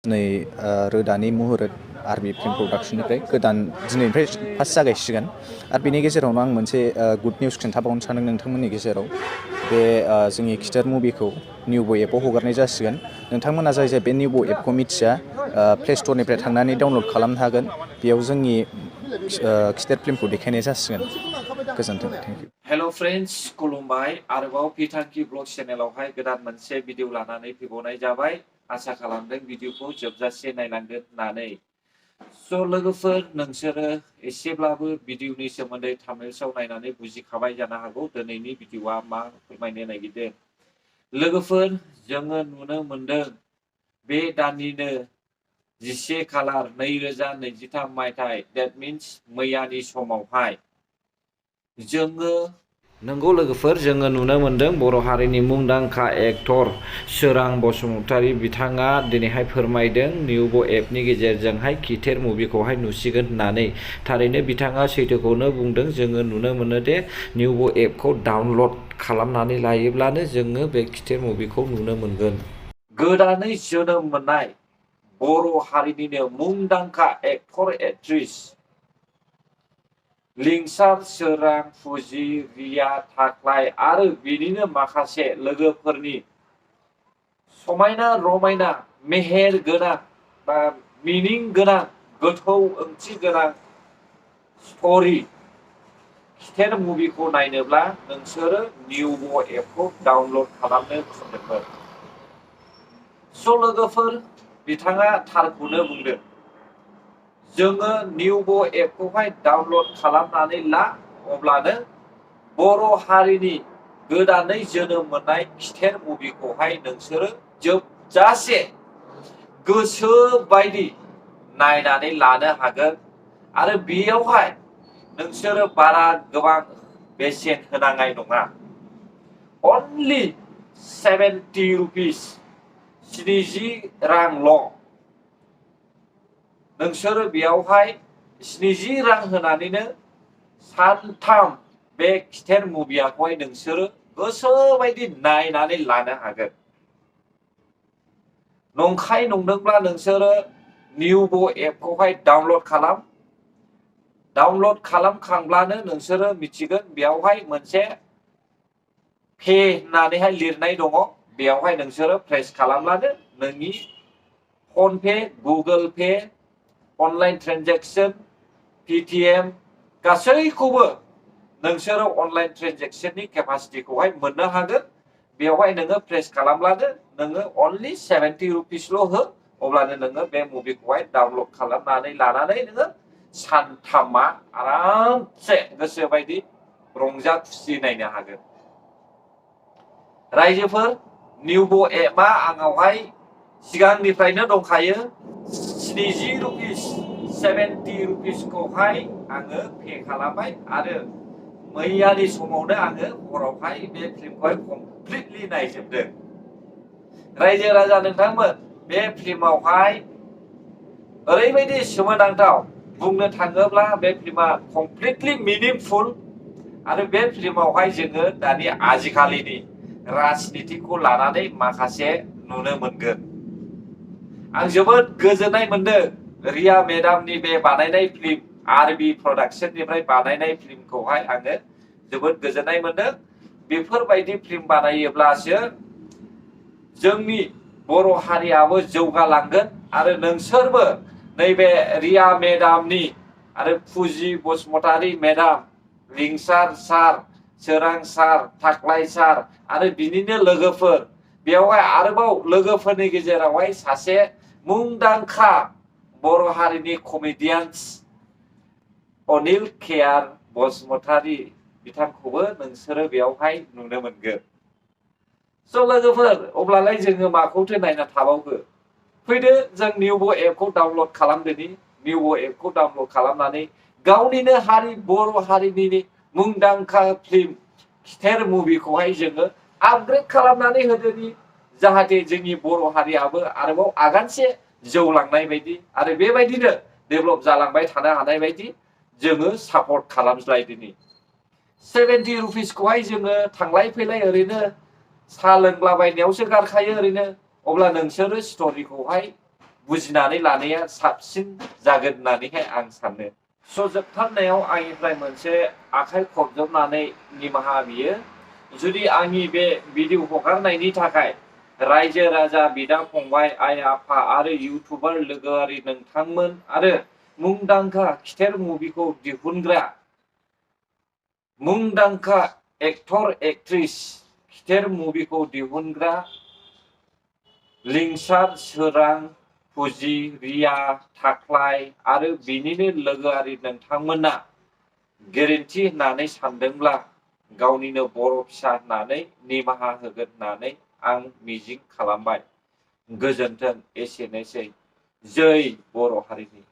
नै रोदानि मुहुरत आरबि फिल्म प्रडाक्शननिफ्राय गोदान दिनैनिफ्राय फार्स्ट जागायसिगोन आरो बेनि गेजेरावनो आं मोनसे गुड निउस खिन्थाबावनो सानदों नोंथांमोननि गेजेराव बे जोंनि खिथेर मुभिखौ निउबो एपआव हगारनाय जासिगोन नोंथांमोना जाय जाय बे निउबो एपखौ मिथिया प्ले स्टरनिफ्राय थांनानै डाउनलड खालामनो हागोन बेयाव जोंनि खिथेर फिल्मखौ देखायनाय जासिगोन गोजोन्थों थेंक इउ हेल' फ्रेन्ड्स खुलुमबाय आरोबाव पिटांकि ब्लग चेनेलावहाय गोदान मोनसे भिडिअ लानानै फैबावनाय जाबाय आसा खालामदों भिडिअखौ जोबजासे नायलांगोन होननानै स' लोगोफोर नोंसोरो एसेब्लाबो भिडिअनि सोमोन्दै थाम्बनेल्सआव नायनानै बुजिखाबाय जानो हागौ दिनैनि भिडिअआ मा फोरमायनो नागिरदों लोगोफोर जोङो नुनो मोनदों बे दाननिनो 10 खालार 2023 मायथाइ डेट मिन्स मैयानि समावहाय जोङो नंगौ लोगोफोर जोङो नुनो मोनदों बर' हारिनि मुंदांखा एक्टर सोरां बसुमतारी बिथाङा दिनैहाय फोरमायदों निउबो एपनि गेजेरजोंहाय खिथेर मुभिखौहाय नुसिगोन होननानै थारैनो बिथाङा सैथोखौनो बुंदों जोङो नुनो मोनो दे निउबो एपखौ डाउनलड खालामनानै लायोब्लानो जोङो बे खिथेर मुभिखौ नुनो मोनगोन गोदानै जोनोम मोननाय बर' हारिनिनो मुंदांखा एक्टर एक्ट्रिस लिंसार सोरां फुजि रिया थाख्लाय आरो बिनिनो माखासे लोगोफोरनि समायना रमायना मेहेर गोनां बा मिनिं गोनां गोथौ ओंथि गोनां स्ट'रि खिथेर मुभिखौ नायनोब्ला नोंसोरो निउबो एपखौ डाउनलड खालामनो थिनदोंमोन स' लोगोफोर बिथाङा थारखौनो बुंदों जोङो निउबो एपखौहाय डाउनलड खालामनानै ला अब्लानो बर' हारिनि गोदानै जोनोम मोननाय खिथेर मुभिखौहाय नोंसोरो जोबजासे गोसो बायदि नायनानै लानो हागोन आरो बेयावहाय नोंसोरो बारा गोबां बेसेन होनाङाय नङा अनलि 70 रुपिस 70 रांल' नोंसोरो बेयावहाय 70 रां होनानैनो सानथाम बे खिथेर मुभिखौहाय नोंसोरो गोसोबायदि नायनानै लानो हागोन नंखाय नंदोंब्ला नोंसोरो निउबो एपखौहाय डाउनलड खालामखांब्लानो नोंसोरो मिथिगोन बेयावहाय मोनसे पे होननानैहाय लिरनाय दङ बेयावहाय नोंसोरो प्रेस खालामब्लानो नोंनि PhonePe Google Pay online transaction Paytm गासैखौबो नोंसोरो अनलाइन ट्रेन्जेक्सननि केपासिटिखौहाय मोननो हागोन बेवहाय नोङो प्रेस खालामब्लानो नोङो अनलि 70 रुपिसल' हो अब्लानो नोङो बे मुभिखौहाय डाउनलड खालामनानै लानानै नोङो सानथामा आरामसे गोसोबायदि रंजा खुसि नायनो हागोन रायजोफोर निउबो एपआ आंनावहाय सिगांनिफ्रायनो दंखायो 70 रुपिस 70 रुपिसखौहाय आङो पे खालामबाय आरो मैयानि समावनो आङो हरावहाय बे फिल्मखौहाय कमप्लिटलि नायजोबदों रायजो राजा नोंथांमोन बे फिल्मावहाय ओरैबायदि सोमोनांथाव बुंनो थाङोब्ला बे फिल्मा कमप्लिटलि मिनिंफुल आरो बे फिल्मावहाय जोङो दानि आजिखालिनि राजनितिखौ लानानै माखासे नुनो मोनगोन आं जोबोद गोजोननाय मोनदों रिया मेडामनि बे बानायनाय फिल्म आरबि प्रडाक्शननिफ्राय बानायनाय फिल्मखौहाय आङो जोबोद गोजोननाय मोनदों बेफोरबायदि फिल्म बानायोब्लासो जोंनि बर' हारियाबो जौगालांगोन आरो नोंसोरबो नैबे रिया मेडामनि आरो फुजि बसुमतारी मेडाम लिंसार सार सोरां सार थाख्लाय सार आरो बिनिनो लोगोफोर बेवहाय आरोबाव लोगोफोरनि गेजेरावहाय सासे मुंदांखा बर' हारिनि कमेडियान्स अनिल केआर बसुमतारी बिथांखौबो नोंसोरो बेयावहाय नुनो मोनगोन स' लोगोफोर अब्लालाय जोङो माखौथो नायना थाबावगो फैदो जों निउबो एपखौ डाउनलड खालामदोनि निउबो एपखौ डाउनलड खालामनानै गावनिनो हारि बर' हारिनि मुंदांखा फिल्म खिथेर मुभिखौहाय जोङो आपग्रेड खालामनानै होदोनि जाहाथे जोंनि बर' हारियाबो आरोबाव आगानसे जौलांनाय बायदि आरो बेबायदिनो डेभेलप जालांबाय थानो हानाय बायदि जोङो सापर्ट खालामज्लायदोनि 70 रुपिसखौहाय जोङो थांलाय फैलाय ओरैनो साहा लोंलाबायनायावसो गारखायो ओरैनो अब्ला नोंसोरो स्ट'रिखौहाय बुजिनानै लानाया साबसिन जागोन होननानैहाय आं सानो। स' जोबथारनायाव आंनिफ्राय मोनसे आखाइ खबजबनानै निमाहा बियो, जुदि आंनि बे भिडिअ हगारनायनि थाखाय रायजो राजा बिदा फंबाय आइ आफा आरो इउटुबार लोगोआरि नोंथांमोन आरो मुंदांखा खिथेर मुभिखौ दिहुनग्रा मुंदांखा एक्टर एक्ट्रिस खिथेर मुभिखौ दिहुनग्रा लिंसार, सोरां, फुजि, रिया, थाख्लाय आरो बिनिनो लोगोआरि नोंथांमोना गेरेन्टि होननानै सानदोंब्ला गावनिनो बर' फिसा होननानै निमाहा होगोन होननानै आं मिजिं खालामबाय। गोजोन्थों, एसेनोसै। जै बर' हारिनि।